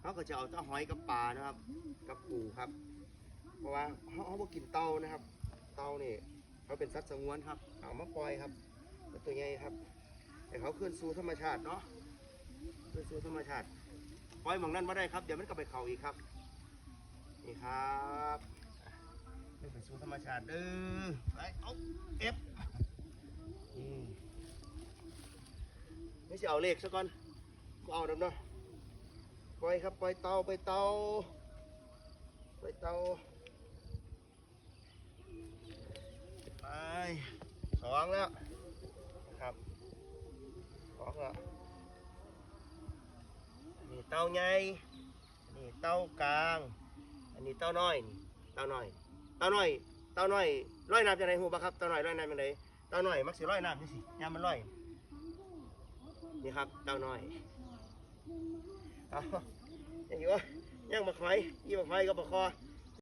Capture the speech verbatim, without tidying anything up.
เขาก็จะเอาแต่หอยกับปลานะครับ กับปูครับ เพราะว่าเขาเขาบ่กินเต่านะครับ เต่านี่เขาเป็นสัตว์สงวนครับ เอามาปล่อยครับ เป็นตัวใหญ่ครับ ให้เขาคืนสู่ธรรมชาติเนาะ คืนสู่ธรรมชาติ ปล่อยหม่องนั้นบ่ได้ครับ เดี๋ยวมันก็ไปเข้าอีกครับ นี่ครับ คืนสู่ธรรมชาติเด้อ ไป เอา เอฟ อืม ไม่ใช่เอาเลขซะก่อน บ่เอาดอกเนาะ ปล่อยครับ ปล่อยเต่า ปล่อยเต่า ปล่อยเต่า ไป สองแล้ว ครับ สองแล้ว นี่เต่าใหญ่ นี่เต่ากลาง อันนี้เต่าน้อย นี่ เต่าน้อย เต่าน้อย เต่าน้อยลอยน้ำจังได๋ ฮู้บ่ครับ เต่าน้อยลอยน้ำจังได๋ เต่าน้อยมักสิลอยน้ำจังซี่ ยามมันลอย นี่ครับ เต่าน้อย เอา ยังอยู่ ยังบักหอย อีบักหอยกับบักคอ